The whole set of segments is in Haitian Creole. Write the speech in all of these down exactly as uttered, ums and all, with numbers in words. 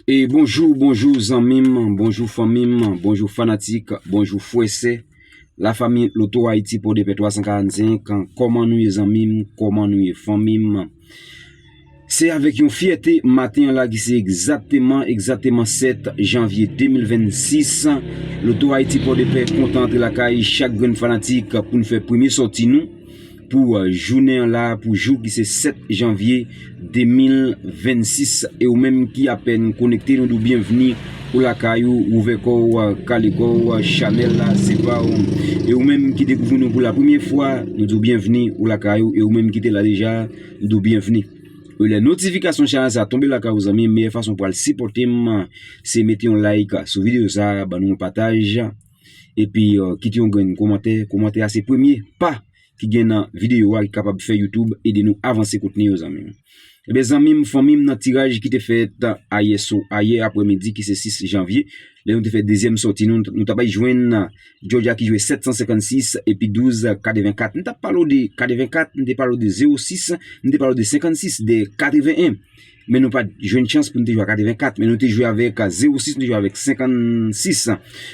E bonjou, bonjou zanmi m, bonjou fanmi m, bonjou fanatik, bonjou frè sè. Lafanmi Loto Ayiti Pòdepè twa san karannsenk, kòman nou ye zanmi m, kòman nou ye fanmi m? Se avèk yon fyète maten an la ki se egzakteman, egzakteman sèt janvye de mil vennsis. Loto Ayiti Pòdepè kontan antre lakay chak grenn fanatik pou n fè premye sòti nou pou jounen an la, pou jou ki se sèt janvye de mil vennsis. E ou menm ki apèn konekte, nou di w byenvni, ou lakay ou, ouvè kò w, kale kò w, chanèl la se pa w. E ou menm ki dekouvri nou pou la premyè fwa, nou di w byenvni, ou lakay ou. E ou menm ki te la deja, nou di w byenvni. E lè notifikasyon chanèl sa tonbe lakay ou zanmi, meyè fason pou al sipòte m, se mete yon like sou videyo sa, ban nou yon pataj. Epi, kite yon grenn kòmantè. Kòmantè a se premye pa ki gen nan videyo a ki kapab fè YouTube ede nou avanse kontni yo, zanmi m. Ebyen, zanmi m, fanmi m, nan tiraj ki te fèt ayè so, ayè aprèmidi, ki se sis janvye, lè nou te fè dezyèm sòti nou, nou t ap al jwenn Georgia ki jwe sèt san senkannsis epi douz katrevenkat. M t ap pale w de katrevenkat, m te pale w de zewo sis, m te pale w de senkannsis, de katreven en. Men nou pa t jwenn chans pou nou te jwe a katrevenkat, men nou te jwe avèk zewo sis, nou te jwe avèk senkannsis.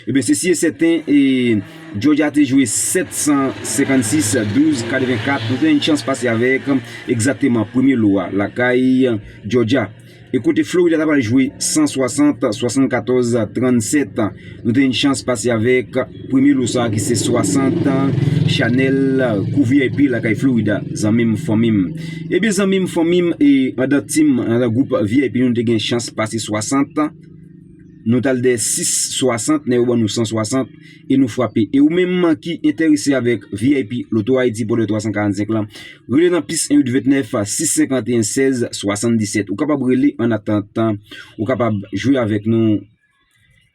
Ebyen, se si e sèten, e Georgia te jwe sèt san senkannsis, douz katrevenkat. Nou te jwenn chans pase avèk egzakteman premye lo a lakay Georgia. E kote Florida ta pral jwe san swasant, swasannkatòz trannsèt. Nou te jwenn chans pase avèk premye lo sa ki se swasant, chanèl kou V I P lakay Florida, zanmi m, fanmi m. Ebyen, zanmi m, fanmi m, e andan tim, andan gwoup V I P nou, nou te gen chans pase swasant. Nou t al dèyè sis swasant, nèg yo ban nou san swasant, e nou frape. E ou menm ki enterese avèk V I P Loto Ayiti Pòdepè twa san karannsenk la, rele nan plis en uit vennèf, sis senkanteyen, sèz swasanndisèt. Ou kapab rele an atantan, ou kapab jwe avèk nou.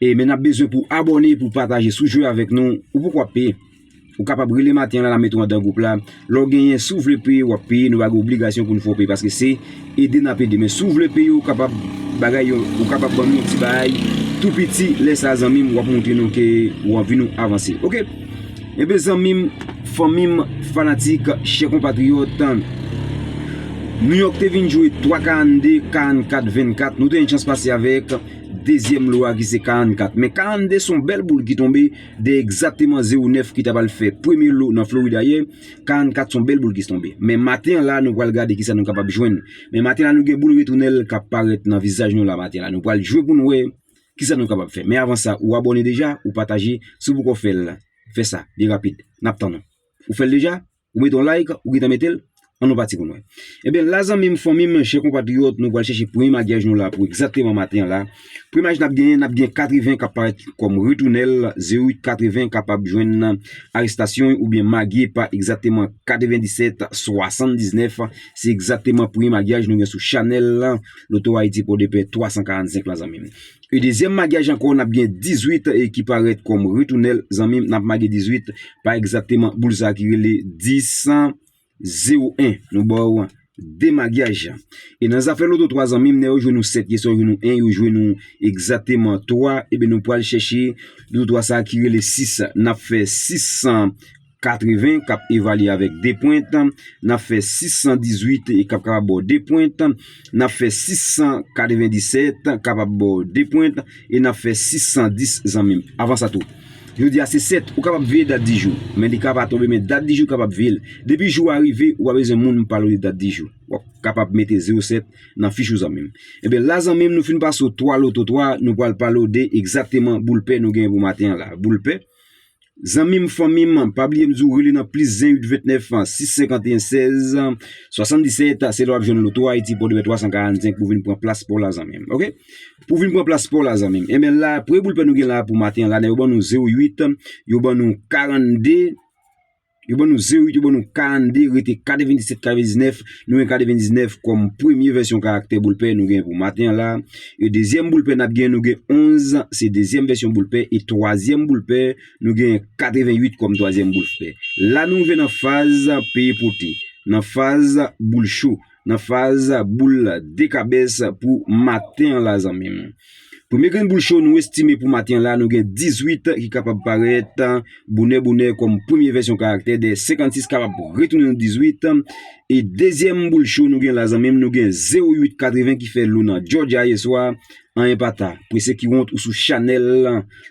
E men n ap bezwen pou abòne, pou pataje. Si w jwe avèk nou, ou poko ap peye. Ou kapab rele maten an la, n a mete w andan gwoup la. Lè w genyen, si w vle peye, w ap peye. Nou pa gen obligasyon pou n fè w peye, paske se ede n ap ede. Men si w vle peye, ou kapab bagay yo, ou kapab ban nou yon ti bagay tou piti. Lè sa a, zanmi m, w ap montre nou ke w anvi nou avanse. Oke? Ebyen, zanmi m, fanmi m, fanatik, chè konpatriyòt, New York te vin jwe twa karannde, karannkat, vennkat. Nou te gen chans pase avèk dezyèm lo a ki se karannkat. Men karannde se yon bèl boul ki tonbe de egzakteman zewo nèf ki ta pral fè premye lo nan Florid ayè. Karannkat se yon bèl boul ki tonbe. Men maten an la, nou pral gade kisa nou kapab jwenn. Men maten an la, nou gen boul retounèl k ap parèt nan vizaj nou la maten an la. Nou pral jwe pou n wè kisa nou kapab fè. Men avan sa, ou abòne deja, ou pataje, si w poko fè l, fè sa, li rapid. N ap tann ou. Ou fè l deja? Ou mete yon like, ou gentan mete l? Ann nou pati pou n wè. Ebyen, la zanmi m, fanmi m, chè konpatriyòt, nou pral chèche premye magyaj nou la pou egzakteman maten an la. Premye magyaj n ap genyen, n ap gen katreven k ap parèt kòm retounèl, zewo uit katreven kapab jwenn arestasyon oubyen magye pa egzakteman katrevendisèt swasanndiznèf. Se egzakteman premye magyaj nou gen sou chanèl la, Loto Ayiti Pòdepè twa san karannsenk la, zanmi m. E dezyèm magyaj ankò, n ap gen dizuit, e ki parèt kòm retounèl, zanmi m, n ap magye dizuit pa egzakteman boul sa ki rele dis zewo en. Nou ba w de magyaj. E nan zafè loto twa, zanmi m, nèg yo jwe nou sèt yèswa, yo jwe nou en, yo jwe nou egzakteman twa. Ebyen, nou pral chèche loto twa sa ki rele sis. N ap fè sis san katreven k ap evalye avèk de pwent. N ap fè sis san dizuit e k ap kapab ba w de pwent. N ap fè sis san katrevendisèt, kapab ba w de pwent. E n ap fè sis san dis, zanmi m. Avan sa tou, jodi a se sèt, ou kapab veye dat di jou. Men li ka pa tonbe, men dat di jou kapab veye l. Depi jou a rive, ou pa bezwen moun pale w de dat di jou. W ap kapab mete zewo sèt nan fich ou, zanmi m. Ebyen, la, zanmi m, nou fin pase w twa loto twa, nou pral pale w de egzakteman boul pè nou genyen pou maten an la. Boul pè. Zanmi m, fanmi m, pa bliye m di w rele nan plis en uit ventnèf, sis senkanteyen, sèz swasanndisèt, se la w ap jwenn Loto Ayiti Pòdepè twa san karannsenk pou vin pran plas pa w la, zanmi m. Oke? Pou vin pran plas pa w la, zanmi m. Ebyen, la, premye boul pè nou gen la pou maten an la, nèg yo ban nou zewo uit, yo ban nou karannde, yo ban nou zewo uit, yo ban nou karannde, rete katrevendisèt, katrevendiznèf, nou gen katrevendiznèf kòm premye vèsyon karaktè boul pè nou gen pou maten an la. E dezyèm boul pè n ap gen, nou gen onz, se dezyèm vèsyon boul pè, e twazyèm boul pè, nou gen katrevenuit kòm twazyèm boul pè. La nou rive nan faz peye pote, nan faz boul cho, nan faz boul dekabès pou maten an la, zanmi m. Premye grenn boul cho nou estime pou maten an la, nou gen dizuit ki kapab parèt bonè bonè kòm premye vèsyon karaktè, dèyè senkannsis kapab retounen nan dizuit. E dezyèm boul cho nou gen la, zanmi m, nou gen zewo uit katreven ki fè lo nan Georgia yèswa. anyen pa ta. Prese ki wont ou sou chanèl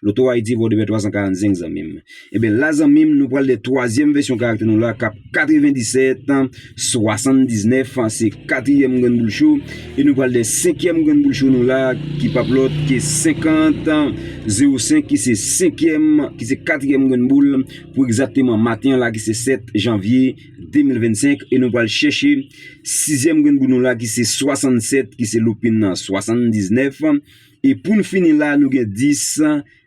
Loto Ayiti Pòdepè twa san karannsenk, zanmi m. Ebyen, la, zanmi m, nou pral de twazyèm vèsyon karaktè nou la, k ap katrevendisèt swasanndiznèf, se katriyèm grenn boul cho. E nou pral de senkyèm grenn boul cho nou la, ki p ap lòt ke senkant zewo senk, ki se senkyèm, ki se katriyèm grenn boul, pou egzakteman maten an la, ki se sèt janvye de mil vennsenk. E nou pral chèche sizyèm grenn boul nou la, ki se swasannsèt, ki se loupin nan swasanndiznèf. E pou n fini la, nou gen dis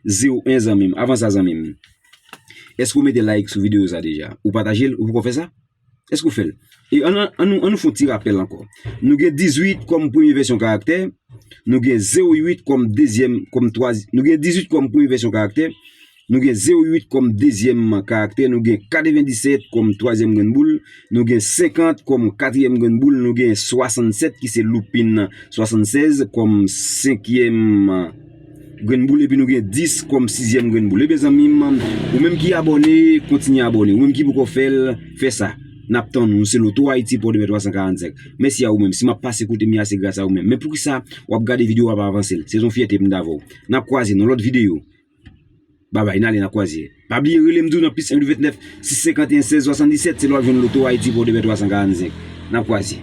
zewo en, zanmi m. Avan sa, zanmi m, èske w mete like sou videyo sa deja? Ou pataje l? Ou poko fè sa? Èske w fè l? E ann, ann, ann nou, ann nou fè yon ti rapèl ankò. Nou gen dizuit kòm premye vèsyon karaktè. Nou gen zewo uit kòm dezyèm, kòm twa, nou gen dizuit kòm premye vèsyon karaktè. Nou gen zewo uit kòm dezyèm karaktè. Nou gen katrevendisèt kòm twazyèm grenn boul. Nou gen senkant kòm katriyèm grenn boul. Nou gen swasannsèt ki se loupin swasannsèz kòm senkyèm grenn boul. Epi nou gen dis kòm sizyèm grenn boul. Ebyen, zanmi m, ou menm ki abòne, kontinye abòne. Ou menm ki poko fè l, fè sa. N ap tann ou. Se Loto Ayiti Pòdepè twa san karannsenk. Mèsi a ou menm. Si m ap pase kote m ye a, se gras a ou menm. Men poukisa w ap gade videyo a, pa avanse l? Se yon fyète pou m t avè w. N ap kwaze nan lòt videyo. Babay, n ale, n ap kwaze. Pa bliye rele m tou nan plis en vennèf sis senkanteyen sèz swasanndisèt, se la w ap jwenn Loto Ayiti Pòdepè twa san karannsenk. N ap kwaze.